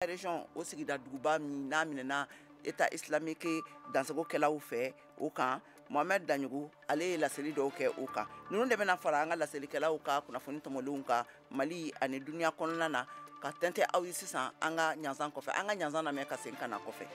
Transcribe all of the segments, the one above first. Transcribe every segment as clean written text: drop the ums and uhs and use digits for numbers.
Région o sigida duguba min n'a minɛna État islamique dansagokɛlaw fɛ, o kan Mohamed Daɲogo ale ye laseli dɔw kɛ o kan. Ninnu de bɛna fara an ka laselikɛlaw ka kunnafoni tɔmɔlenw kan Mali ani duniya kɔnɔna na ka tɛntɛ aw ye sisan an ka ɲanzan kɔfɛ. An ka ɲanzan lamɛn ka segin ka na kɔfɛ.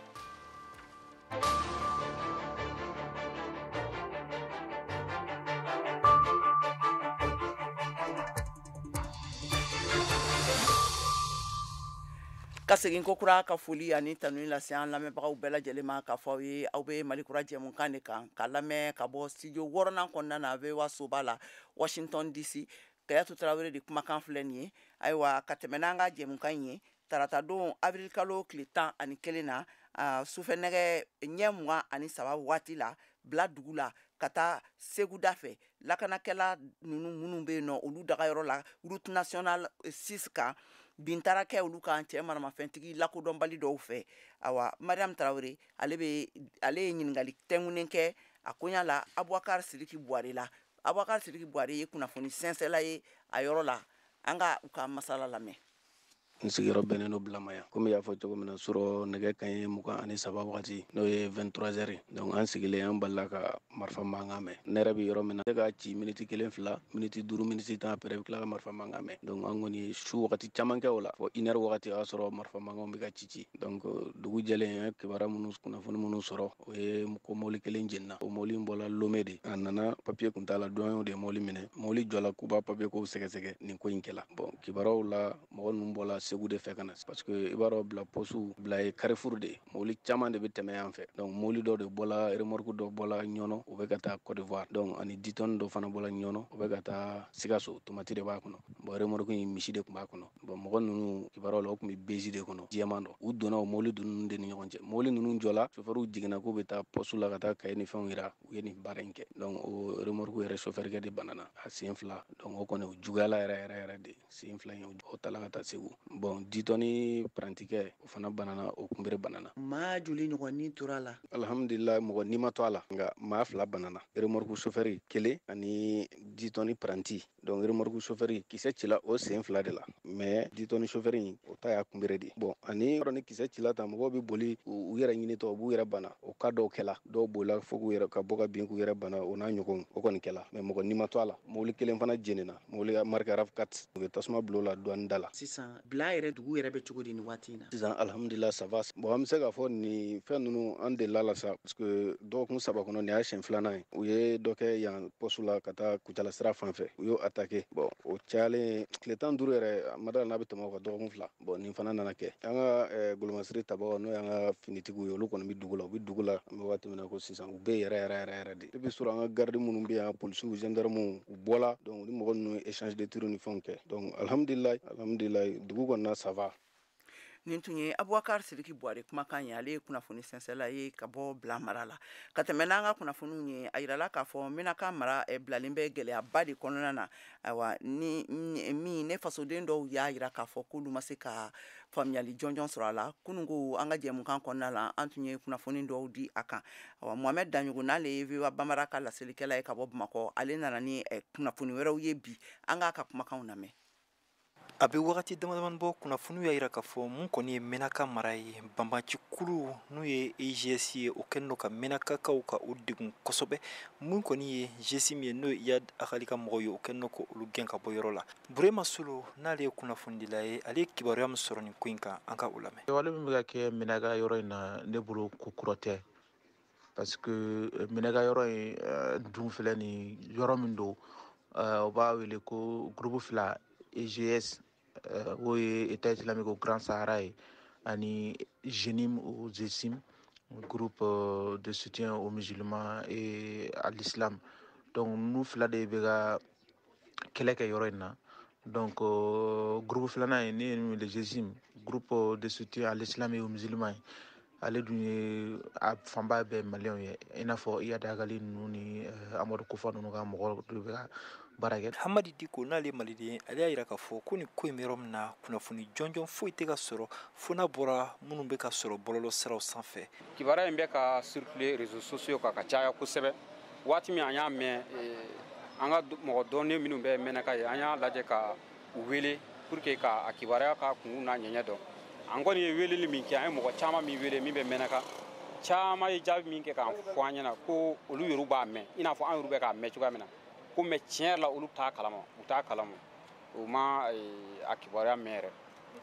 Ka segin ko kura ka foli ani tanuni lase an lamɛnbagaw bɛɛ lajɛlen ma k'a fɔ aw ye aw bɛ Mali kura jɛmukan de kan ka lamɛn ka bɔ studio 6nan kɔnɔna na VOA soba la Washington DC. Kayatu Tarawele de kumakan filɛ nin ye. Ayiwa, ka tɛmɛ n'an ka jɛmukan in ye, tarata don avril kalo tile 11 na, sufɛ nɛgɛ ɲɛ 23 waati la, Bila dugu la ka taa Segu da fɛ, lakanakɛla ninnu minnu bɛ yen nɔ, olu dagayɔrɔ la route nationale 6 kan, bin taara kɛ olu kan cɛ maramafɛntigi lakodɔnbali dɔw fɛ. Awa, Mariam Tarawele ale ye ɲininkali tɛnkunnen kɛ a koɲa la Abubakar Sidiki Buware la. Abubakar Sidiki Buware ye kunnafoni sɛnsɛla ye a yɔrɔ la. An ka u ka masala lamɛn. N sigiyɔrɔ bɛnnen don Bilama yan. Komi i y'a fɔ cogo min na, surɔ nɛgɛ kanɲɛ 23 wagati, n'o ye 23 heures. Donc an sigilen an balila ka marifa mankan mɛn. Ne yɛrɛ bɛ yɔrɔ min na, ne ka ci miniti 1 2, miniti 5, miniti 10 après i bɛ tila ka marifa mankan mɛn. Donc an kɔni su wagati caman kɛ o la. Fo une heure wagati o y'a sɔrɔ marifa mankanw bɛ ka ci ci. Donc dugu jɛlen an ye kibaruya minnu, kunnafoni minnu sɔrɔ, o ye ko mobili kelen jenina. O mobili in bɔla Lomé de. A nana papier kun t'a la, douanier de ye mobili minɛ. Mobili jɔla k'u b'a papier kow sɛgɛsɛgɛ, nin ko in kɛla. Bon, kibaruyaw la, mɔgɔ ninnu bɔla Segu de fɛ ka na, parce que i b'a dɔn Bila poste Bila ye carrefour de ye, mobili caman de bɛ tɛmɛ yan fɛ. Donc mobili dɔ de bɔla, remorque dɔ bɔla Ɲɔnɔ, u bɛ ka taa Côte d'Ivoire. Donc ani 10 tonnes dɔ fana bɔla Ɲɔnɔ, u bɛ ka taa Sikaso, tomati de b'a kɔnɔ. Bon, remorque in misi de tun b'a kɔnɔ. Bon, mɔgɔ ninnu kibaruyaw la, u tun bɛ bezi de kɔnɔ, jɛman dɔ. U donna o mobili ninnu de ni ɲɔgɔn cɛ. Mobili ninnu jɔla, chauffeur jiginna k'u bɛ taa poste la ka taa cahier ni fɛnw yira, u ye nin baara in kɛ. Donc o remorque yɛrɛ chauffeur kɛ de banana a sen fila. Donc o kɔni o juguyala yɛrɛ yɛrɛ yɛrɛ de, sen fila in o taala ka taa Segu. Bon, 10 tonnes parantikɛ o fana banana, o kunbere banana. Maa joli ɲɔgɔn ni tora la? Alhamdulillah, mɔgɔ ni ma to a la, nka maa 2 banana. Remorque chauffeur kelen ani 10 tonnes paranti. Donc remorque chauffeur kisɛ cila o sen fila de la, mais 10 tonnes chauffeur in o ta y'a kunbere de. Bon, ani yɔrɔ ni kisɛ cila ta, mɔgɔw bɛ boli u yɛrɛ ɲinitɔ, u b'u yɛrɛ bana. O cas dɔw kɛla, dɔw bolila fo k'u yɛrɛ ka bɔ ka bin k'u yɛrɛ bana, o n'a ɲɔgɔnw, o kɔni kɛla. Mais mɔgɔ ni ma to a la. Mobili kelen fana jenina, mobili marque RAV4, u ye tasuma bila o la douane da la. Sisan Bila yɛrɛ dugu yɛrɛ bɛ cogo di nin waati in na? Sisan alhamdulillah, ça va. Bon, an bɛ se k'a fɔ nin fɛn ninnu an delila la sa, parce que dɔgɔkun 3 kɔnɔ nin y'a siɲɛ 2nan ye. U ye dɔ kɛ yan poste la ka taa Kucala sira fan fɛ, u y'o attaqué. Bon, o cayalen tile 15 yɛrɛ, a ma da la n'a bɛ tɛmɛ o kan, dɔgɔkun 2. Bon, nin fana nana kɛ. An ka golomasiri tabagaw, n'o y'an ka finitigiw ye, olu kɔni bɛ dugu la, u bɛ dugu la. An bɛ waati min na ko sisan, u bɛ yɛrɛ yɛrɛ yɛrɛ yɛrɛ de. Depuis sɔrɔ an ka garde minnu bɛ yan, polisiw, gendarmew, u bɔla. Donc ni mɔgɔ ninnu ye échange de tir ni fɛnw kɛ. Donc alhamdulillah, alhamdulillah, dugu kɔnɔna ça va. Nin tun ye Abubakar Sidiki Buware kumakan ye, ale ye kunnafoni sɛnsɛla ye ka bɔ Bila mara la. Ka tɛmɛ n'an ka kunnafoniw ye, a yirala k'a fɔ Menaka mara bilalen bɛ gɛlɛyaba de kɔnɔna na. Ayiwa, ni min ne fasoden dɔw y'a yira k'a fɔ k'olu ma se ka faamuyali jɔnjɔn sɔrɔ a la. Kunun ko an ka jɛmukan kɔnɔna la, an tun ye kunnafoni dɔw di a kan. Awa, Mohamed Daɲogo n'ale ye VOA Bambara ka laselikɛla ye ka bɔ Bamakɔ, ale nana ni kunnafoni wɛrɛw ye bi. An k'a ka kumakanw lamɛn. A bɛ wagati damadamani bɔ, kunnafoniw y'a yira k'a fɔ mun kɔni ye Menaka mara ye, banbaancikulu n'u ye EGS ye, o kɛlen don ka Menakakaw ka o degun kosɛbɛ. Mun kɔni ye GSIM ye, n'o ye Iyad Ag Ghali ka mɔgɔw ye, o kɛlen don k'olu gɛn ka bɔ yɔrɔ la. Burema Solo n'ale ye kunnafonidila ye, ale ye kibaruya min sɔrɔ nin ko in kan, an ka o lamɛn. Wale min bɛ ka kɛ Menaka yɔrɔ in na, ne bolo ko kura tɛ, parce que Menaka yɔrɔ in dun filɛ nin yɔrɔ min don, o b'a wele ko groupe 2 EGS, o ye État islamique au Grand Sahara ye, ani JNIM ou GSIM, groupe de soutien aux musulmans et à l'islam. Donc nous fila de bɛ ka kɛlɛ kɛ yɔrɔ in na. Donc groupe filanan ye ne ye min wele GSIM, groupe de soutien à l'islam et aux musulmans ye, ale dun ye a fanba bɛɛ maliyɛnw ye, i n'a fɔ Iyad Ag Ghali ninnu ni Amadu Kufa ninnu ka mɔgɔ dɔ bɛ ka baara kɛ. Hamadi Diko n'ale ye maliden ye, ale y'a yira k'a fɔ ko nin ko in bɛ yɔrɔ min na, kunnafoni jɔnjɔn foyi tɛ ka sɔrɔ fo n'a bɔra minnu bɛ ka sɔrɔ bɔlɔlɔ siraw sanfɛ. Kibaruya in bɛ ka circuler réseaux sociaux kan ka caya kosɛbɛ. Waati min an y'a mɛn, an ka mɔgɔ dɔnnen minnu bɛ Menaka ye, an y'a lajɛ ka u wele pour que ka a kibaruya ka kun n'a ɲɛɲɛ dɔn. An kɔni ye weleli min kɛ, an ye mɔgɔ caman min wele min bɛ Mɛnaka, caman ye jaabi min kɛ k'an fɔ an ɲɛna ko olu yɛrɛ b'a mɛn, i n'a fɔ an yɛrɛ bɛ k'a mɛn cogoya min na, ko mais tiɲɛ yɛrɛ la olu t'a kalama, u t'a kalama, u ma a kibaruya mɛn yɛrɛ.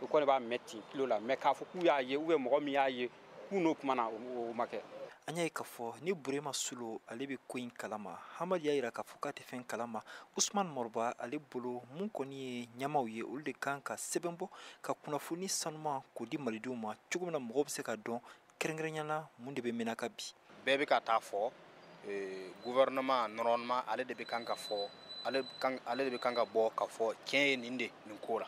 U kɔni b'a mɛn ten kilo la, mais k'a fɔ k'u y'a ye ou bien mɔgɔ min y'a ye k'u n'o kumana, o ma kɛ. An y'a ye k'a fɔ ni Burema Sulo ale bɛ ko in kalama, Hamadi y'a jira k'a fɔ k'a tɛ fɛn kalama. Usman Moriba ale bolo, mun kɔni ye ɲɛmaw ye, olu de kan ka sɛbɛn bɔ ka kunnafoni sanuman k'o di malidenw ma cogo min na mɔgɔw bɛ se ka dɔn kɛrɛnkɛrɛnya la mun de bɛ Menaka bi. Bɛɛ bɛ ka taa fɔ gouvernement normalement ale de bɛ kan ka fɔ, ale de bɛ kan ka bɔ ka fɔ tiɲɛ ye nin de nin ko la.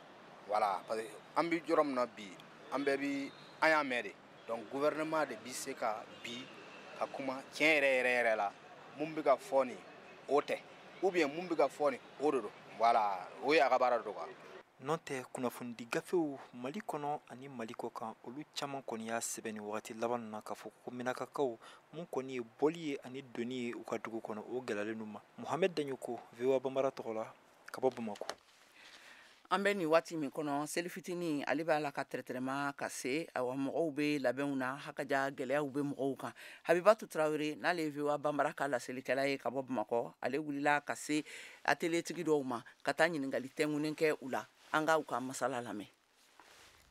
Voilà, parce que an bɛ yɔrɔ min na bi, an bɛɛ bi an y'a mɛn de. Donc gouvernement de bɛ se ka bi ka kuma tiɲɛ yɛrɛ yɛrɛ yɛrɛ la, mun bɛ ka fɔ nin o tɛ, ou bien mun bɛ ka fɔ nin o de don. Voilà, o ye a ka baara de don quoi. N'o tɛ, kunnafonidi gafew Mali kɔnɔ ani Mali kɔ kan, olu caman kɔni y'a sɛbɛn nin wagati laban na k'a fɔ ko Menakakaw, mun kɔni ye bɔli ye ani donni ye u ka dugu kɔnɔ, o gɛlɛyalen ma. Mohamed Daɲoko, VOA Bambara tɔgɔ la, ka bɔ Bamakɔ. An bɛ nin waati min kɔnɔ, seli fitinin ale b'a la ka tɛrɛtɛrɛma ka se. Awa, mɔgɔw bɛ labɛnw na, hakaja gɛlɛyaw bɛ mɔgɔw kan. Habibatu Tarawele, n'ale ye VOA Bambara ka laselikɛla ye ka bɔ Bamakɔ, ale wulila ka se atelier tigi dɔw ma ka taa ɲininkali tɛnkunnen kɛ u la. An ka u ka masala lamɛn.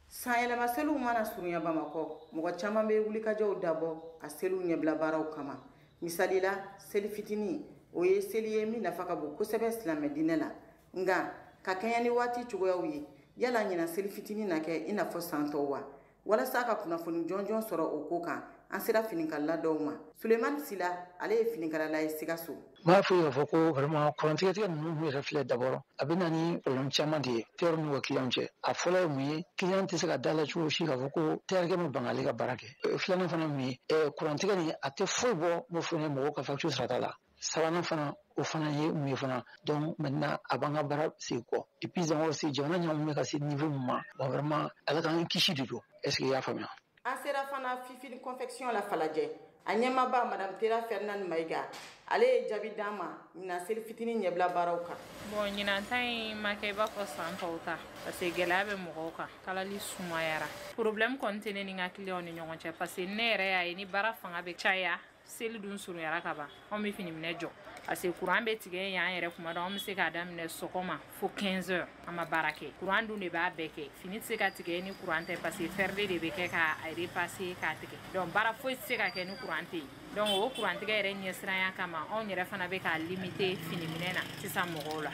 Sanyɛlɛma seliw mana surunya Bamakɔ, mɔgɔ caman bɛ wulikajɔw dabɔ a seliw ɲɛbila baaraw kama. Misali la, seli fitinin, o ye seli ye min nafa ka bon kosɛbɛ silamɛ diinɛ la. Nka ka kɛɲɛ ni waati cogoyaw ye, yala ɲinan seli fitinin na kɛ i n'a fɔ san tɔw wa? Walasa ka kunnafoni jɔnjɔn sɔrɔ o ko kan, an sera finikalala dɔw ma. Sulemani Sila, ale ye finikalala ye Sikaso. N b'a fɔ k'a fɔ ko vraiment kurantigɛtigɛ ninnu yɛrɛ filɛ, d'abord a bɛ na ni problème caman de ye tailleur n'u ka client cɛ. A fɔlɔ ye mun ye? Client tɛ se ka da la cogo si k'a fɔ ko tailleur ma ban k'ale ka baara kɛ. Filanan fana mun ye? Kurantigɛ nin, a tɛ foyi bɔ n'o fana mɔgɔw ka facture sarata la. Sabanan fana, o fana ye mun ye fana? Donc maintenant a b'an ka baara segin kɔ. Et puis aussi jamana ɲagaminen bɛ ka se niveau min ma, bon, vraiment Ala k'an kisi de don. Est ce que i y'a faamuya? An sera fana Fifine Confection la Falajɛ. A ɲɛmaaba, Madame Tera Fernand Mayiga, ale ye jaabi d'an ma ɲinan seli fitinin ɲɛbila baaraw kan. Bon, ɲinan ta in ma kɛ i b'a fɔ san tɔw ta, parce que gɛlɛya bɛ mɔgɔw kan, kalali sumayara. Problème kɔni tɛ ne ni n ka client ni ɲɔgɔn cɛ, parce que ne yɛrɛ y'a ye ni baara fanga bɛ caya, seli dun surunyara ka ban, anw bɛ fini minɛ jɔ, parce que courant bɛ tigɛ yan yɛrɛ. Kuma dɔ, an bɛ se k'a daminɛ sɔgɔma fo 15 heures, an ma baara kɛ. Courant dun de b'a bɛɛ kɛ. Fini tɛ se ka tigɛ ni courant tɛ, parce que fer de bɛ kɛ k'a repasser k'a tigɛ. Donc baara foyi tɛ se ka kɛ ni courant tɛ yen. Donc o courant tigɛ yɛrɛ ɲɛsiranya kama, anw yɛrɛ fana bɛ k'a limiter fini minɛ na sisan mɔgɔw la,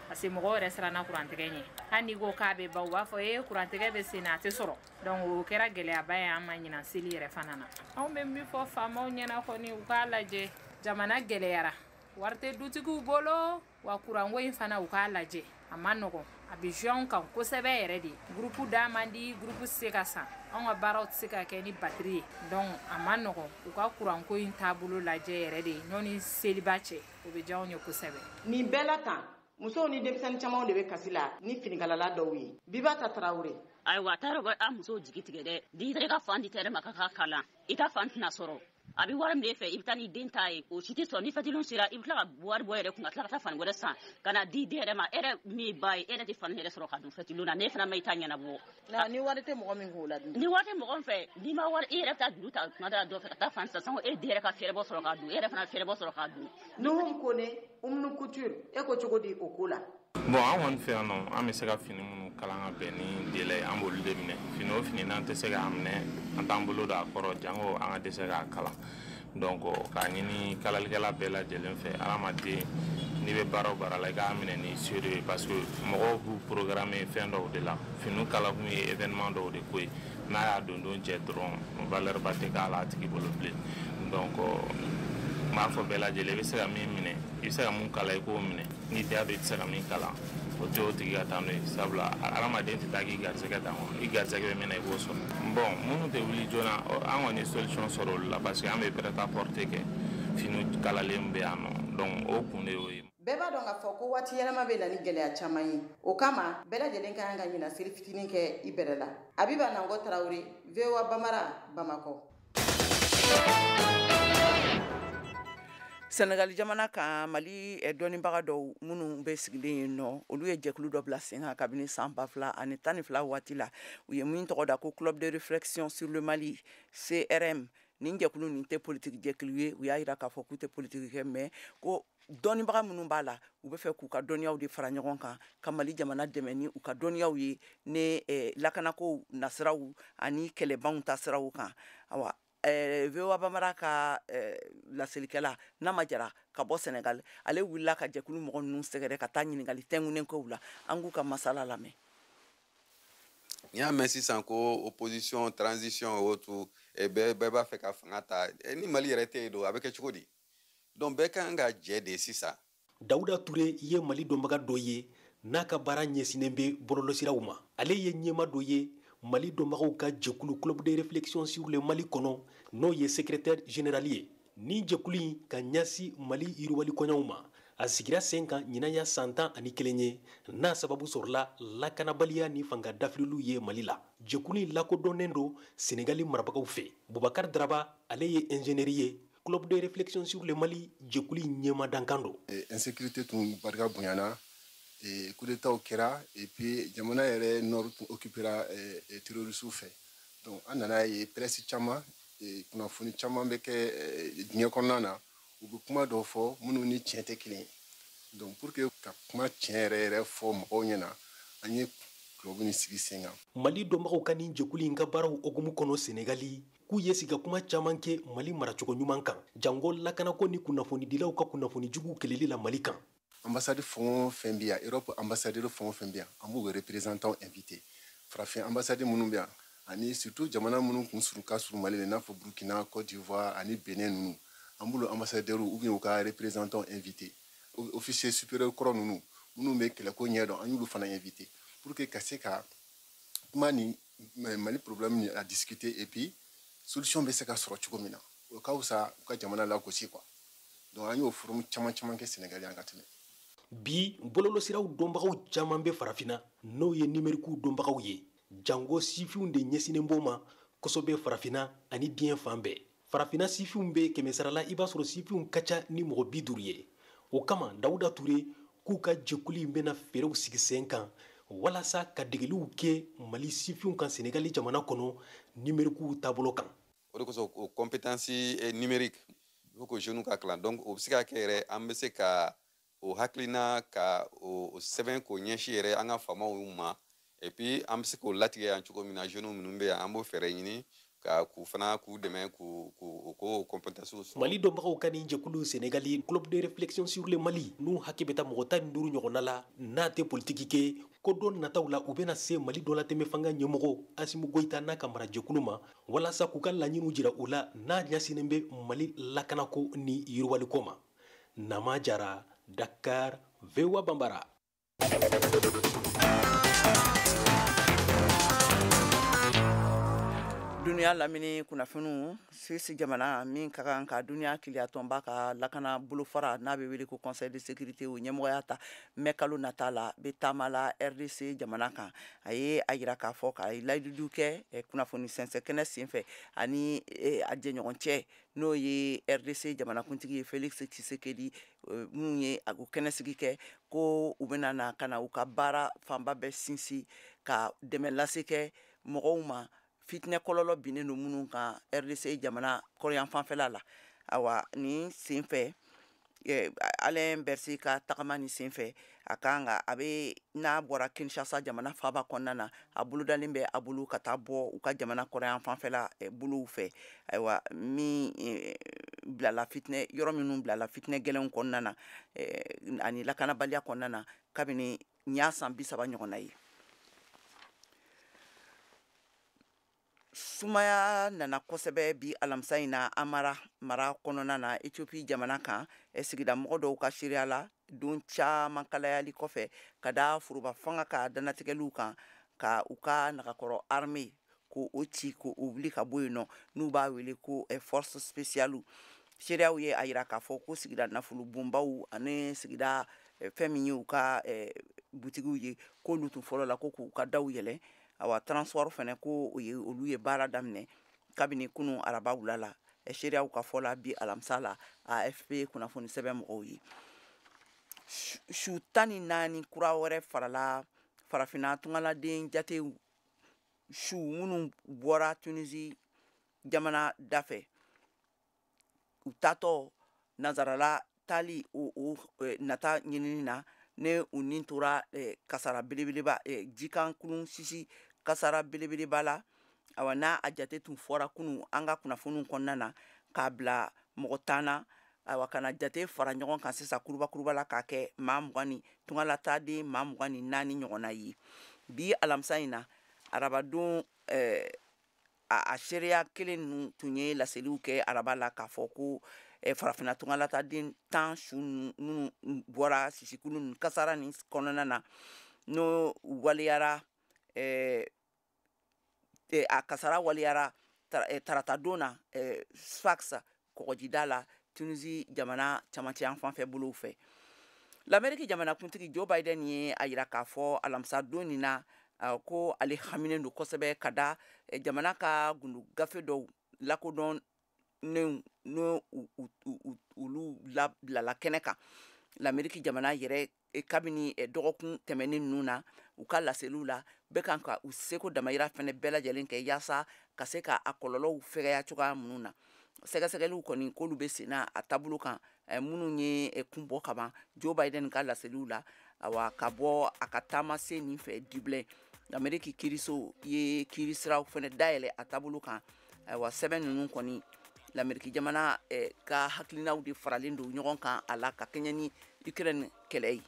parce que mɔgɔw yɛrɛ siranna courant tigɛ ɲɛ. Hali n'i ko k'a bɛ ban, u b'a fɔ ee, courant tigɛ bɛ sen na, a tɛ sɔrɔ. Donc o kɛra gɛlɛyaba ye an ma ɲinan seli yɛrɛ fana na. Anw bɛ min fɔ faamaw ɲɛna kɔni, u k'a lajɛ, jamana gɛlɛyara, wari tɛ dutigiw bolo wa. Kuranko in fana, u k'a lajɛ, a ma nɔgɔn, a bɛ jouer anw kan kosɛbɛ yɛrɛ de. Groupe da man di, groupe tɛ se ka san, anw ka baaraw tɛ se ka kɛ ni batterie ye. Donc a ma nɔgɔn, u ka kuranko in taabolo lajɛ yɛrɛ de ɲɔni seliba cɛ, o bɛ diya anw ye kosɛbɛ. Nin bɛɛ la tan, musow ni denmisɛnnin camanw de bɛ kasi la ni finikalala dɔw ye. Bibata Tarawele. Ayiwa, a taara an musow jigi tigɛ dɛ. N'i taara i ka fan di tɛrɛ ma k'a kalan, i ka fan tɛna sɔrɔ. A bɛ wari min e fɛ, i bɛ taa n'i den ta ye, o si tɛ sɔrɔ. Ni fɛtilen sera, i bɛ tila ka wari bɔ yɛrɛ kun ka tila ka taa fani wɛrɛ san ka na di den yɛrɛ ma. E yɛrɛ min ba ye, e yɛrɛ tɛ fani yɛrɛ sɔrɔ ka don fɛtilen na, ne fana ma i ta ɲɛnabɔ. Ni wari tɛ mɔgɔ min kun o la dun? Ni wari tɛ mɔgɔ min fɛ, n'i ma wari, i yɛrɛ bɛ taa juru ta tuma dɔ la dɔ fɛ ka taa fan san, sanko e den yɛrɛ ka fɛɛrɛbɔ sɔrɔ k'a dun, e yɛrɛ fana fɛɛrɛbɔ sɔrɔ k'a dun. Nuhum Kone, Umnu Couture, e ko cogo di o ko la? Bon, an kɔni fɛ yan nɔ, an bɛ se ka fini minnu kalan ka bɛn ni délai ye, an b'olu de minɛ. Fini o fini n'an tɛ se k'a minɛ, an t'an bolo don a kɔrɔ, jango an ka dɛsɛ k'a kalan. Donc k'a ɲini kalalikɛla bɛɛ lajɛlen fɛ, hadamaden n'i bɛ baara o baara la, i k'a minɛ ni sérieux ye, parce que mɔgɔw b'u programmer fɛn dɔw de la. Finiw kalakun ye événement dɔw de ko ye, n'a y'a don don cɛ dɔrɔn, valeur ba tɛ k'a la a tigi bolo bilen. Donc n b'a fɔ bɛɛ lajɛlen, i bɛ se ka min minɛ, i bɛ se ka mun kala, i k'o minɛ. N'i tɛ dɔn i tɛ se ka min kalan, o tɛ o tigi ka taa n'o ye, sabula hadamaden tɛ taa k'i garisɛgɛ ta kɔnɔ, i garisɛgɛ bɛ min na, i b'o sɔrɔ. Bon, minnu tɛ wuli joona, an kɔni ye solution sɔrɔ olu la, parce que an bɛ prêt à porter kɛ, finiw kalalen bɛ yan nɔ. Donc o kun de y'o ye. Bɛɛ b'a dɔn k'a fɔ ko waati yɛlɛma bɛ na ni gɛlɛya caman ye. O kama, bɛɛ lajɛlen ka kan ka ɲinan seli fitinin kɛ i bɛrɛ la. Abiba Nangɔ Tarawele, VOA Bamara, Bamakɔ. Senegali jamana kan, Mali dɔnnibaga dɔw minnu bɛ sigilen yen nɔ, olu ye jɛkulu dɔ bila sen kan kabini san 2012 waati la. U ye min tɔgɔ da ko Club de réflexion sur le Mali, CRM. Nin jɛkulu nin tɛ politiki jɛkulu ye. U y'a jira k'a fɔ k'u tɛ politiki kɛ, mais ko dɔnnibaga minnu b'a la, u bɛ fɛ k'u ka dɔnniyaw de fara ɲɔgɔn kan ka Mali jamana dɛmɛ ni u ka dɔnniyaw ye ne lakanakow nasiraw ani kɛlɛbanw tasiraw kan. Awa, VOA Bambara ka laselikɛla Nama Jara ka bɔ Senegal, ale wulila ka jɛkulu mɔgɔ ninnu sɛgɛrɛ ka taa ɲininkali tɛnkunnen kɛ u la. An k'u ka masala lamɛn. N'i y'a mɛn sisan ko opposition, transition, o tout, bɛɛ b'a fɛ ka fanga ta. Ni Mali yɛrɛ tɛ yen don, a bɛ kɛ cogo di? Donc bɛɛ kan ka jɛ de sisan. Dawuda Ture ye Mali dɔnbaga dɔ ye n'a ka baara ɲɛsinnen bɛ bɔlɔlɔsiraw ma. Ale ye ɲɛma dɔ ye Mali dɔnbagaw ka jɛkulu Club de réflexion sur le Mali kɔnɔ, n'o ye secrétaire général ye. Ni jɛkulu in ka ɲɛsin Mali yiriwali kɔɲɔw ma, a sigira sen kan ɲinan ya san 11 ye, n'a sababu sɔrɔla lakanabaliya ni fanga dafiriliw ye Mali la. Jɛkulu in lakodɔnnen don Senegali marabagaw fɛ. Bubakar Daraba, ale ye ingénieur ye. Club de réflexion sur le Mali jɛkulu in ɲɛma dankan don. Insécurité tun barika bonyana, coup d'état kɛra, et puis jamana yɛrɛ nord tun occupera terroristes fɛ. Donc an nana ye presse caman, kunnafoni caman bɛ kɛ diɲɛ kɔnɔna na, u bɛ kuma dɔw fɔ minnu ni tiɲɛ tɛ kelen ye. Donc pour que ka kuma tiɲɛ yɛrɛ yɛrɛ fɔ mɔgɔw ɲɛna, an ye club nin sigi sen kan. Mali dɔnbagaw ka nin jɛkulu in ka baaraw hukumu kɔnɔ Senegali, k'u ye sigi ka kuma caman kɛ Mali maracogo ɲuman kan, jango lakanako ni kunnafonidilaw ka kunnafoni juguw kɛlɛli la Mali kan. Ambassade fɛn o fɛn bɛ yan, Europe ambassadeur fɛn o fɛn bɛ yan, an b'u représentant invité. Farafin ambassade minnu bɛ yan, ani surtout jamana minnu kun surun ka surun Mali la, i n'a fɔ Burkina, Côte d'Ivoire ani Benin ninnu, an b'olu ambassadeur ou bien u ka représentant invité. Officier supérieur kɔrɔ ninnu minnu bɛ kɛlɛko ɲɛdɔn, an y'olu fana invité pour que ka se ka kuma ni Mali problème ni a discuter, et puis solution bɛ se ka sɔrɔ cogo min na, o ka fisa u ka jamana lagosi quoi. Donc an y'o forum caman caman kɛ Sénégal yan ka tɛmɛ. Bi bɔlɔlɔsiraw dɔnbagaw caman bɛ farafinna, n'o ye numerikiw dɔnbagaw ye, jango sifinw de ɲɛsinnen b'o ma kosɛbɛ farafinna ani diɲɛ fan bɛɛ. Farafinna sifinw bɛ 100 sara la, i b'a sɔrɔ sifinw ka ca ni mɔgɔ 50 ye. O kama Dawuda Ture k'u ka jɛkulu in bɛna fɛɛrɛw sigi sen kan walasa ka degeliw kɛ Mali sifinw kan Senegali jamana kɔnɔ numerikiw taabolo kan. O de kosɔn o compétence numérique, il faut que jeunes ka kalan. Donc o bɛ se ka kɛ yɛrɛ, an bɛ se ka o hakilina ka o sɛbɛn k'o ɲɛsin yɛrɛ an ka faamaw ma, et puis an bɛ se k'o latigɛ yan cogo min na, jeunes minnu bɛ yan, an b'o fɛɛrɛ ɲini ka k'u fana k'u dɛmɛ k'u k'o compétence sɔrɔ. Mali dɔnbagaw ka nin jɛkulu Senegali Club de réflexion sur le Mali n'u hakɛ bɛ taa mɔgɔ 15 ɲɔgɔnna la, n'a tɛ politiki kɛ, ko don nataw la u bɛna se Mali dɔlatɛmɛ fanga ɲɛmɔgɔ Assimi Goïta n'a ka marajɛkulu ma walasa k'u ka laɲiniw jira u la n'a ɲɛsinnen bɛ Mali lakanako ni yiriwaliko ma. Nama Jara, Dakar, VOA Bambara. Duniya lamini kunnafoniw. Suisse jamana min ka kan ka duniya keleyatɔnba ka lakana bolofara n'a bɛ wele ko Conseil de sécurité, o ɲɛmɔgɔya ta mɛ kalo nata la, bɛ taama la RDC jamana kan. A ye a yira k'a fɔ ka layidudu kɛ kunnafoni sɛnsɛn kɛnɛ senfɛ ani a jɛɲɔgɔn cɛ, n'o ye RDC jamanakuntigi ye Felix Tshisekedi, minnu ye o kɛnɛsigi kɛ ko u bɛna na ka na u ka baara fanba bɛɛ sinsin ka dɛmɛ lase kɛ mɔgɔw ma fitinɛ kɔlɔlɔ binnen don minnu kan RDC jamana kɔrɔyan fanfɛla la. Awa, nin senfɛ, Alain Berset ka tagama nin senfɛ, a kan ka a bɛ n'a bɔra Kinshasa jamana faaba kɔnɔna na, a bolodalen bɛ a bolo ka taa bɔ u ka jamana kɔrɔyan fanfɛla bolow fɛ. Ayiwa, min bilala fitinɛ yɔrɔ minnu bilala fitinɛ gɛlɛnw kɔnɔna na ani lakanabaliya kɔnɔna na kabini nin y'a san 30 ɲɔgɔnna ye. Sumaya nana kosɛbɛ bi alamisa in na Amara mara kɔnɔna na Ethiopie jamana kan, sigida mɔgɔ dɔw ka seereya la, don caman kalayali kɔfɛ ka da foroba fanga ka dannatigɛliw kan ka u ka nagakɔrɔ armée ko o ci ko o wuli ka bɔ yen nɔ, n'u b'a wele ko force spéciale. Seereyaw ye a yira k'a fɔ ko sigida nafolo bonbaw ani sigida fɛn min ye u ka butigiw ye, k'olu tun fɔlɔ la ko k'u ka daw yɛlɛ. Awa, transport fɛnɛ ko o ye olu ye baara daminɛ kabini kunu araba wula la. Seereyaw ka fɔ la bi alamisa la AFP kunnafoni sɛbɛn mɔgɔw ye. Su 14 kura wɛrɛ farala farafinna tungaladen jatew su minnu bɔra Tunisie jamana dafɛ, u taatɔ nanzarala taali o nata ɲinini na, ne u nin tora kasara belebeleba, jikan kulun sisi kasara belebeleba la. Awa, n'a a jate tun fɔra kunu an ka kunnafoniw kɔnɔna na k'a bila mɔgɔ 10 na, ayiwa, ka na jate fara ɲɔgɔn kan sisan kuruba kuruba la k'a kɛ maa 20 ni tungalataden maa 24 ɲɔgɔnna ye bi alamisa in na. Arabadon a seereya kelen ninnu tun ye laseliw kɛ araba la k'a fɔ ko farafinna tungalataden 10 su minnu bɔra sisikulu ninnu kasara nin kɔnɔna na, n'o waleyara, a kasara waleyara taratadon na Sfax kɔgɔjida la, Tunisie jamana camancɛ yan fan fɛ bolow fɛ. Lamɛriki jamanakuntigi Joe Biden ye a yira k'a fɔ alamisa don nin na ko ale haminen don kosɛbɛ ka da jamana ka gundu gafe dɔw lakodɔnnenw n'o olu labilala kɛnɛ kan Lamɛriki jamana yɛrɛ kabini dɔgɔkun tɛmɛnen ninnu na. U ka laseliw la, bɛɛ kan ka u seko damayira fɛnɛ bɛɛ lajɛlen kɛ yaasa ka se ka a kɔlɔlɔw fɛgɛya cogoya minnu na. Sɛgɛsɛgɛliw kɔni k'olu bɛ sen na a taabolo kan, minnu ye kun bɔ kaban Joe Biden ka laseliw la. Awa, ka bɔ a ka taamasen nin fɛ Dublin, Ameriki kiiriso ye kiirisiraw fɛnɛ dayɛlɛ a taabolo kan. Ayiwa, sɛbɛn ninnu kɔni, Lameriki jamana ka hakilinaw de faralen don ɲɔgɔn kan a la ka kɛɲɛ ni Ukraine kɛlɛ ye.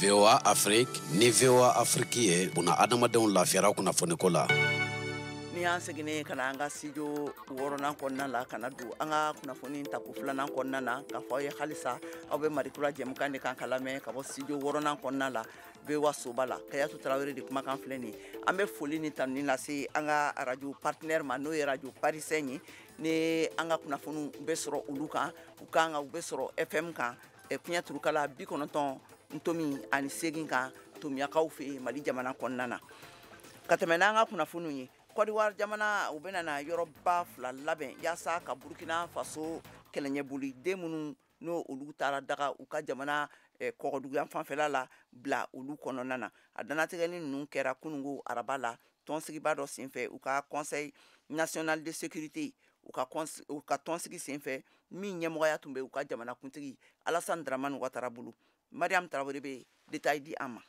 VOA Afrique ni VOA Afrique ye buna adamadenw lafiyara kunnafoniko la. Ni y'an seginnen ka na an ka studio wɔɔrɔnan kɔnɔna la, ka na don an ka kunnafoni tako filanan kɔnɔna na, k'a fɔ aw ye halisa aw bɛ Malikura jɛmukan de kan ka lamɛn ka bɔ studio wɔɔrɔnan kɔnɔna la, VOA soba la. Kayatu Tarawele de kumakan filɛ nin ye. An bɛ foli ni tanuni lase an ka radio partenaire ma, n'o ye radio Parisien ye, ni an ka kunnafoniw bɛ sɔrɔ olu kan, u kan ka u bɛ sɔrɔ FM kan, fiɲɛ turukala 90.8 kan Tomiyakaw fɛ yen Mali jamana kɔnɔna na. Ka tɛmɛ n'an ka kunnafoniw ye, Côte d'Ivoire jamana, u bɛna na yɔrɔba fila labɛn yaasa ka Burkina Faso kɛlɛɲɛboliden minnu n'o olu taara daga u ka jamana kɔgɔduguyan fanfɛla la bila olu kɔnɔna na. A dannatigɛli ninnu kɛra kunungo araba la tɔnsigiba dɔ senfɛ, u ka Conseil national de sécurité, u ka tɔnsigi senfɛ, min ɲɛmɔgɔya tun bɛ u ka jamanakuntigi Alassane Dramane Ouattara bolo. Mariam Traoré bɛ détail di an ma.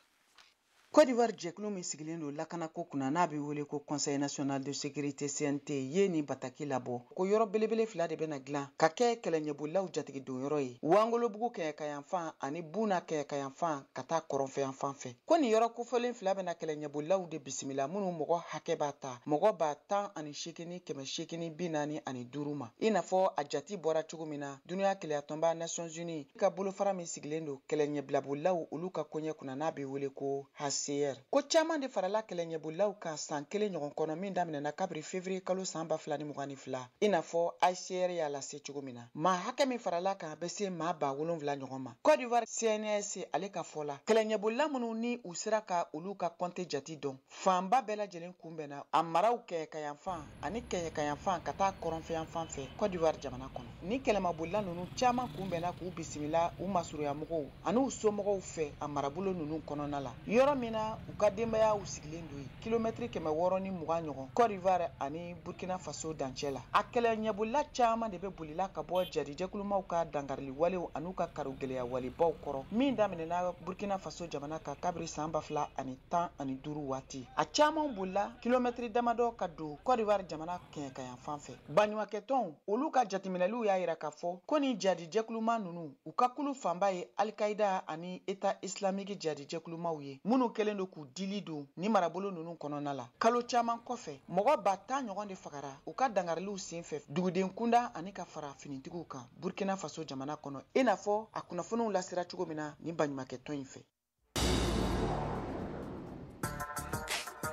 Côte d'Ivoire jɛkulu min sigilen don lakanako kunna, n'a bɛ wele ko Conseil national de sécurité CNT, ye nin bataki labɔ ko yɔrɔ belebele fila de bɛna dilan ka kɛ kɛlɛɲɛbolilaw jatigi donyɔrɔ ye, Wangolobugu kɛɲɛkayanfan ani Buna kɛɲɛkayanfan ka taa kɔrɔnfɛyanfan fɛ. Ko nin yɔrɔ kofɔlen fila bɛna kɛlɛɲɛbolilaw de bisimila, minnu mɔgɔ hakɛ b'a ta mɔgɔ 18 845 ma, i n'a fɔ a jati bɔra cogo min na dunuya kɛlɛyatɔnba Nations Unies ka bolofara min sigilen don kɛlɛɲɛbilabolilaw olu ka koɲɛ kunna, n'a bɛ wele ko HCR. Ko caman de farala kɛlɛɲɛbolilaw kan san kelen ɲɔgɔn kɔnɔ min daminɛna kabiri février kalo san 2022, i n'a fɔ HCR y'a lase cogo min na. Maa hakɛ min farala kan bɛ se maa 7,000 ɲɔgɔn ma. Côte d'Ivoire CNS ale ka fɔ la, kɛlɛɲɛbolila minnu ni u sera ka olu ka kɔnte jati dɔn, fanba bɛɛ lajɛlen kunbɛnna a maraw kɛɲɛkayanfan ani kɛɲɛkayanfan ka taa kɔrɔnfɛyanfan fɛ Côte d'Ivoire jamana kɔnɔ. Ni kɛlɛmabolila ninnu caman kunbɛnna k'u bisimila u masurunyamɔgɔw ani u somɔgɔw fɛ a marabolo ninnu kɔnɔna la, yɔrɔ min na u ka denbayaw sigilen don yen, kilomɛtiri 620 ɲɔgɔn Côte d'Ivoire ani Burkina Faso dancɛ la. A kɛlɛɲɛbolila caman de bɛ bolila ka bɔ jarijɛkulumaw ka dankarili walew an'u ka karogɛlɛya walebaw kɔrɔ, min daminɛna Burkina Faso jamana kan kabiri san 2015 waati. A caman bolila kilomɛtiri damadɔ ka don Côte d'Ivoire jamana kɛɲɛkayanfan fɛ. Baɲumankɛtɔnw olu ka jateminɛliw y'a yira k'a fɔ ko ni jarijɛkuluma ninnu, u ka kulu fanba ye Al-Qaïda ani État islamique jarijɛkulumaw ye, minnu kɛlen don k'u dili don ni marabolo ninnu kɔnɔna la. Kalo caman kɔfɛ, mɔgɔ 10,000 ɲɔgɔn de fagara u ka dangariliw senfɛ duguden kunda ani ka fara finitigiw kan Burkina Faso jamana kɔnɔ, i n'a fɔ a kunnafoniw lasera cogo min na ni baɲumankɛtɔn in fɛ.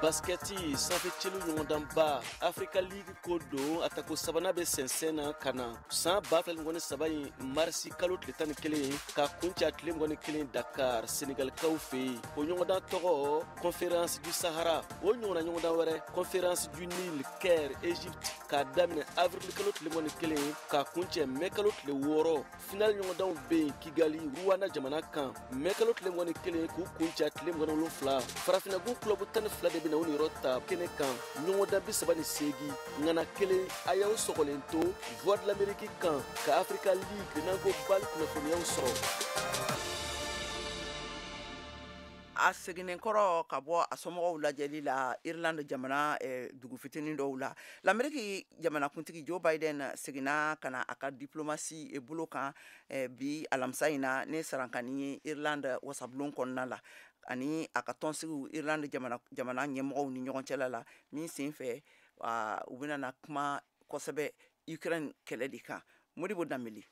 Baskɛti sanfɛ celu ɲɔgɔndanba Africa League ko don, a tako sabanan bɛ sɛnsɛn na ka na san 2023 in marisi kalo tile 11 ka kuncɛ a tile 21 Dakar, Senegalikaw fɛ yen. O ɲɔgɔndan tɔgɔ Conférence du Sahara. O ɲɔgɔnna ɲɔgɔndan wɛrɛ Conférence du Nil, Caire, Egypte, k'a daminɛ avril kalo tile 21 k'a kuncɛ mai kalo tile 6. Final ɲɔgɔndanw bɛ yen Kigali, Rwanda jamana kan, mai kalo tile 21 k'u kuncɛ a tile 27. Farafinnagun club 12 de bɛna o niyɔrɔ ta kɛnɛ kan, ɲɔgɔndan 38 ŋana kelen. A y'aw sɔgɔlen to Voix de l'Amérique kan ka Africa League n'an ko BAL kunnafoniyaw sɔrɔ. A seginnen kɔrɔ ka bɔ a somɔgɔw lajɛli la Irlande jamana dugu fitinin dɔw la, l'Amérique jamanakuntigi Joe Biden seginna ka na a ka diplomasi bolo kan bi alamisa in na ne sarankani ye Irlande wasabulon kɔnɔna la, ani a ka tɔnsigiw Irlande jamana ɲɛmɔgɔw ni ɲɔgɔn cɛla la, min sen fɛ u bɛna na kuma kosɛbɛ Ukraine kɛlɛ de kan. Modibo Danbele.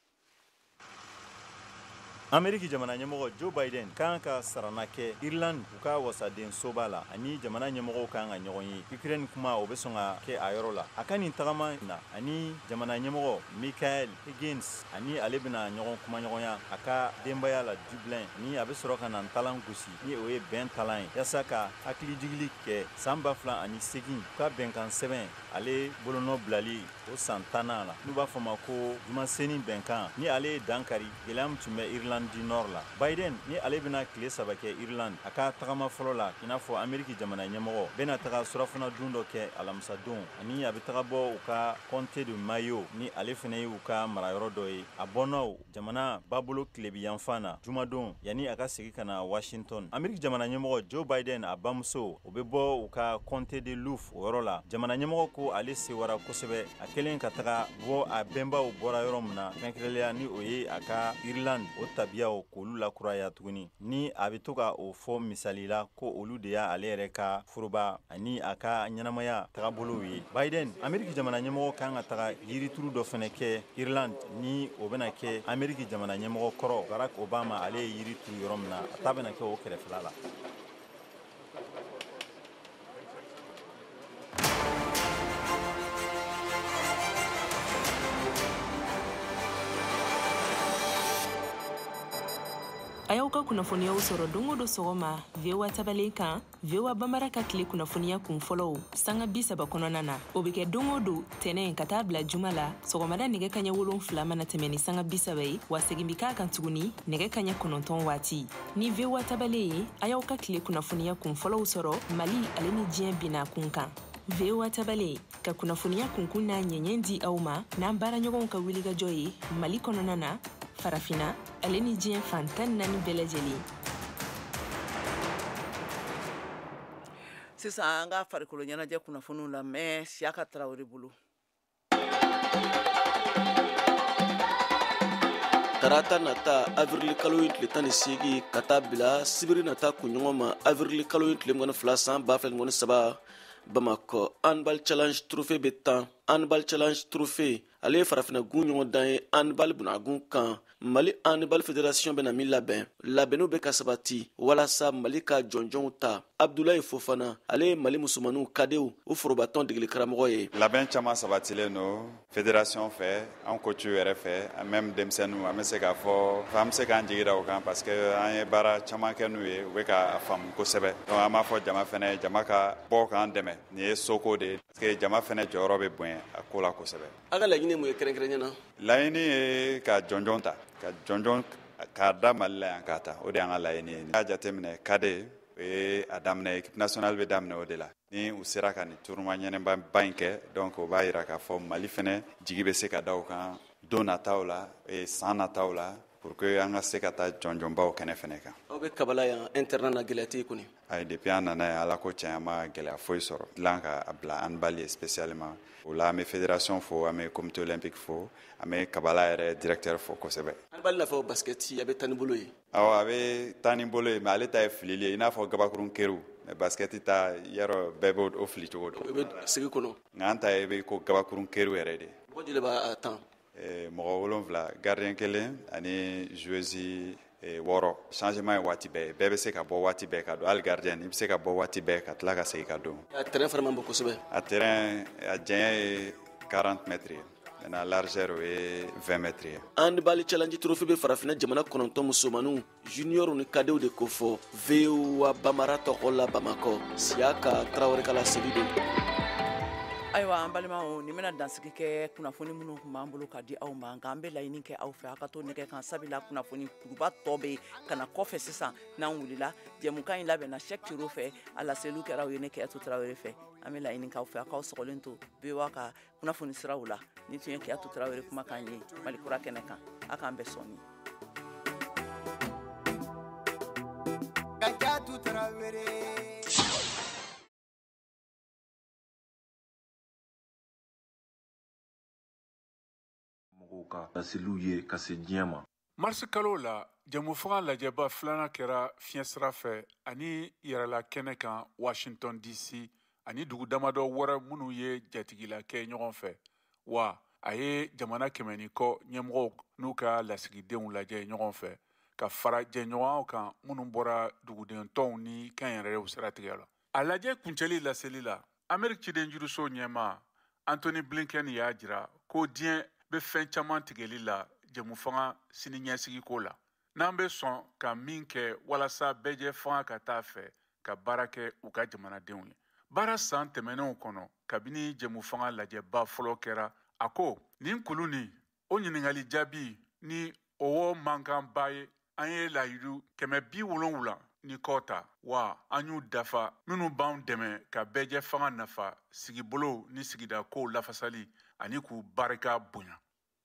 Ameriki jamana ɲɛmɔgɔ Joe Biden kan ka sarana kɛ Irlande u ka wasaden soba la, ani jamana ɲɛmɔgɔw kan ka ɲɔgɔn ye. Ukraine kuma o bɛ sɔn ka kɛ a yɔrɔ la. A ka nin tagama na ani jamana ɲɛmɔgɔ Michael Higgins, ani ale bɛna ɲɔgɔn kumaɲɔgɔnya a ka denbaya la Dublin, ni a bɛ sɔrɔ ka na ntalan gosi ni o ye bɛn talan ye, yaasa ka hakilijigili kɛ san 2008 ka bɛnkan sɛbɛn ale bolonɔ bilali o san 10nan la, n'u b'a fɔ ma ko jumasenni bɛnkan, ni ale ye dankari gɛlɛya min tun bɛ Irlande du Nord la. Biden ni ale bɛna tile 3 kɛ Irlande, a ka tagama fɔlɔ la i n'a fɔ Ameriki jamana ɲɛmɔgɔ bɛna taga surafana dun dɔ kɛ alamisadon, ani a bɛ taga bɔ u ka comté de Mayo ni ale fana ye u ka marayɔrɔ dɔ ye, a bɔnnaw jamana babolo tilebiyanfan na jumadon, yanni a ka segin ka na Washington. Ameriki jamana ɲɛmɔgɔ Joe Biden a bamuso o bɛ bɔ u ka comté de Louth o yɔrɔ la. Jamana ɲɛmɔgɔ ko ale sewara kosɛbɛ a kɛlen ka taga bɔ a bɛnbaw bɔra yɔrɔ min na, kɛrɛnkɛrɛnnenya ni o ye a ka Irlande o tabiyaw k'olu lakuraya tuguni, ni a bɛ to ka o fɔ misali la ko olu de y'ale yɛrɛ ka foroba ani a ka ɲɛnamaya tagabolow ye. Biden, Ameriki jamana ɲɛmɔgɔ kan ka taga yirituru dɔ fana kɛ Irlande, ni o bɛna kɛ Ameriki jamana ɲɛmɔgɔ kɔrɔ Barack Obama ale ye yiri turu yɔrɔ min na, a ta bɛna kɛ o kɛrɛfɛla la. A y'aw ka kunnafoniyaw sɔrɔ don o don sɔgɔma VOA tabalen kan, VOA Bambara ka tile kunnafoniya kun fɔlɔw sanga 30 kɔnɔna na. O bɛ kɛ don o don tɛnɛn ka taa bila juma la sɔgɔmada nɛgɛ kaɲɛ 7 mana tɛmɛ ni sanga 30 ye, wa segin bɛ k'a kan tuguni nɛgɛ kaɲɛ 9 waati. Ni VOA tabalen ye, a y'aw ka tile kunnafoniya kun fɔlɔw sɔrɔ Mali ale ni diɲɛ binna kun kan. VOA tabalen ka kunnafoniya kunkun n'a ɲɛɲɛ di aw ma n'an baaraɲɔgɔnw ka wulikajɔ ye Mali kɔnɔna na, Farafina ale ni diɲɛ fan 14 bɛɛ lajɛlen. Sisan an ka farikolo ɲɛnajɛ kunnafoniw lamɛn Siyaka Tarawele bolo. Tarata nata avril kalo in tile 18 ka taa bila sibiri nata kunɲɔgɔn ma avril kalo in tile 22 san 2023, Bamakɔ Handball Challenge Trophée bɛ tan. Handball Challenge Trophée ale ye farafinna-gun ɲɔgɔndan ye handball bunagun kan. Mali Handball Federation bɛna min labɛn, labɛnniw bɛ ka sabati walasa Mali ka jɔnjɔnw ta. Abdoulaye Fofana ale ye Mali musomaninw kadew o forobatɔn degeli karamɔgɔ ye. Labɛn caman sabatilen don fédération fɛ, an coach yɛrɛ fɛ, même denmisɛnninw, an bɛ se k'a fɔ an bɛ se k'an jigi da o kan parce que an ye baara caman kɛ n'u ye, u bɛ k'a faamu kosɛbɛ. Donc an b'a fɔ jama fɛnɛ, jama ka bɔ k'an dɛmɛ, nin ye soko de ye parce que jama fɛnɛ jɔyɔrɔ bɛ bonya a ko la kosɛbɛ. A ka laɲini mun ye kɛrɛnkɛrɛnnenya na? Laɲini ye ka jɔnjɔn ta, ka jɔnjɔn k'a da Mali la yan k'a ta, o de y'an ka laɲini ye. N'a jateminɛ cadet o ye a daminɛ, équipe nationale bɛ daminɛ o de la. Ni u sera ka nin tournoi ɲɛnɛmaba in kɛ, donc o b'a yira k'a fɔ Mali fɛnɛ jigi bɛ se ka da o kan don nataw la, san nataw la, pour que an ka se ka taa jɔnjɔnbaw kɛnɛ fɛnɛ kan. Aw bɛ kabala yan internat na, gɛlɛya tɛ yen kɔni? Ayi, depuis an nana yan, Ala ko tiɲɛ, an ma gɛlɛya foyi sɔrɔ. Dilan ka bila handball ye spécialement. O la an bɛ fédération fo, an bɛ comité olympique fo, an bɛ kabala yɛrɛ directeur fo kosɛbɛ. Handball n'a fɔ basket a bɛ taa ni bolo ye? Awɔ, a bɛ taa ni bolo ye, mais ale ta ye filili ye i n'a fɔ gabakurun kerew. Mais basket ta yarɔ bɛɛ b'o fili cogo dɔn. O bɛ sigi kɔnɔ. Nka an ta ye bɛ ko gabakurun kerew yɛrɛ de. Mɔgɔ joli b'a tan? Mɔgɔ 7, gardien kelen ani joueuse 6 changement ye waati bɛɛ, bɛɛ bɛ se ka bɔ waati bɛɛ ka don, hali gardien i bɛ se ka bɔ waati bɛɛ ka tila ka segin ka don. A terrain fana man bon kosɛbɛ. A terrain a janya ye 40 mètres ye. Maintenant largeur o ye 20 mètres ye. Handball Challenge Trophy bɛ farafinna jamana 9 musomaninw junior ni cadetw de kofɔ. VOA Bamara tɔgɔ la Bamakɔ, Siyaka Tarawele ka laseli don. Ayiwa an balimaw, nin bɛna dansigi kɛ kunnafoni minnu tun b'an bolo ka di aw ma, nka an bɛ laɲini kɛ aw fɛ aw ka to nɛgɛ kan, sabula kunnafoni kuruba tɔ bɛ ka na kɔfɛ sisan n'an wulila. Jɛmukan in labɛnna Cheick Tiro fɛ, a laseliw kɛra aw ye ne Kiyatu Tarawele fɛ. An bɛ laɲini k'aw fɛ aw k'aw sɔgɔlen to VOA ka kunnafoni siraw la. Nin tun ye Kiyatu Tarawele kumakan ye Mali kura kɛnɛ kan. A k'an bɛn sɔɔni. Kiyatu Tarawele. Mɔgɔw ka laseliw ye ka se diɲɛ ma. Marisi kalo la, jɛmufaga lajɛba filanan kɛra fiɲɛsira fɛ ani yɛrɛla kɛnɛ kan Washington DC ani dugu damadɔ wɛrɛ minnu ye jatigila kɛ ɲɔgɔn fɛ. Wa a ye jamana 100 ni kɔ ɲɛmɔgɔw n'u ka lasigidenw lajɛ ɲɔgɔn fɛ ka fara jɛɲɔgɔnw kan minnu bɔra duguden tɔnw ni kɛnyɛrɛyew siratigɛ la. A lajɛ kuncɛli laseli la, Ameriki cidenjuruso ɲɛmaa Antony Blinken y'a jira ko diɲɛ bɛ fɛn caman tigɛli la jɛmufanga siniɲɛsigiko la, n'an bɛ sɔn ka min kɛ walasa bɛɛjɛ fanga ka taa fɛ ka baara kɛ u ka jamanadenw ye. Baara san tɛmɛnenw kɔnɔ, kabini jɛmufanga lajɛba fɔlɔ kɛra, a ko nin kulu nin o ɲininkali jaabi ni o mankanba ye, an ye layidu 770 ni kɔ ta, wa an y'u dafa, minnu b'an dɛmɛ ka bɛɛjɛ fanga nafa sigibolo ni sigidakow lafasali ani k'u barika bonya.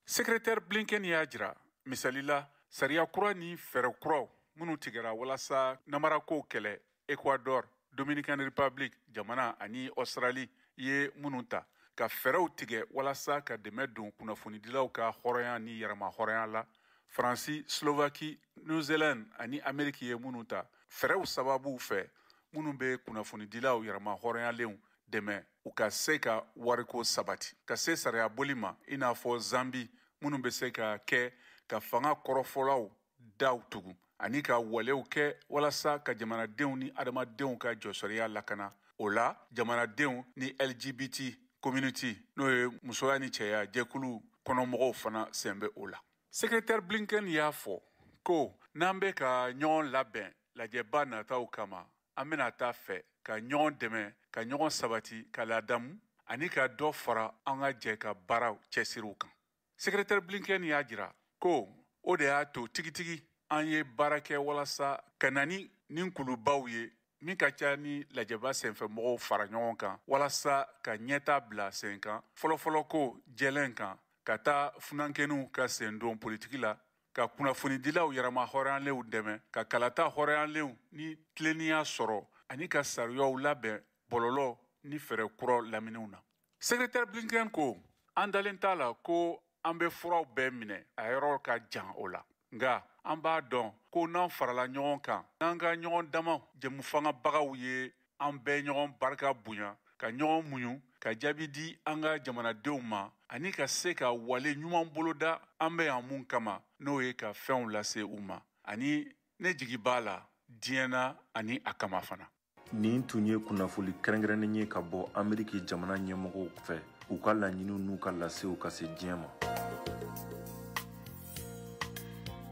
Secrétaire Blinken y'a jira misali la, sariya kura ni fɛɛrɛ kuraw minnu tigɛra walasa namarakow kɛlɛ, Ecuador, Dominican Republic jamana ani Australie ye minnu ta, ka fɛɛrɛw tigɛ walasa ka dɛmɛ don kunnafonidilaw ka hɔrɔnya ni yɛrɛma hɔrɔnya la, Faransi, Slovaquie, New Zealand ani Ameriki ye minnu ta, fɛɛrɛw sababu fɛ minnu bɛ kunnafonidilaw yɛrɛma hɔrɔnyalenw dɛmɛ u ka se ka wariko sabati, ka se sariya boli ma, i n'a fɔ Zambi, minnu bɛ se ka kɛ ka fanga kɔrɔfɔlaw daw tugu ani ka walew kɛ walasa ka jamanadenw ni adamadenw ka jɔsɔrɔya lakana. O la, jamanadenw ni LGBT community, n'o ye musoya ni cɛya jɛkulu kɔnɔmɔgɔw fana sen bɛ o la. Secrétaire Blinken y'a fɔ ko n'an bɛ ka ɲɔgɔn labɛn lajɛba nataw kama, an bɛna taa fɛ ka ɲɔgɔn dɛmɛ, ka ɲɔgɔn sabati, ka ladamu ani ka dɔ fara an ka jɛ ka baaraw cɛsiriw kan. Secrétaire Blinken y'a jira ko o de y'a to tigitigi an ye baara kɛ walasa ka na ni nin kulubaw ye min ka ca ni lajɛba senfɛmɔgɔw fara ɲɔgɔn kan walasa ka ɲɛta bila sen kan, fɔlɔfɔlɔ ko jɛlɛn kan, ka taa funankɛninw ka sen don politiki la, ka kunnafonidilaw yɛrɛma hɔrɔnyalenw dɛmɛ, ka kalata hɔrɔnyalenw ni tilennenya sɔrɔ ani ka sariyaw labɛn bɔlɔlɔ ni fɛɛrɛ kuraw laminiw na. Secrétaire Blinken ko an dalen t'a la ko an bɛ furaw bɛɛ minɛ, a yɔrɔ ka jan o la, nka an b'a dɔn ko n'an farala ɲɔgɔn kan, n'an ka ɲɔgɔn dama jɛmufangabagaw ye, an bɛɛ ɲɔgɔn barika bonya, ka ɲɔgɔn muɲu, ka jaabi di an ka jamanadenw ma ani ka se ka wale ɲuman boloda an bɛ yan mun kama, n'o ye ka fɛnw lase u ma, ani ne jigi b'a la diɲɛ na ani a kama fana. Nin tun ye kunnafoli kɛrɛnkɛrɛnnen ye ka bɔ Ameriki jamana ɲɛmɔgɔw fɛ, u ka laɲiniw n'u ka lasew ka se diɲɛ ma.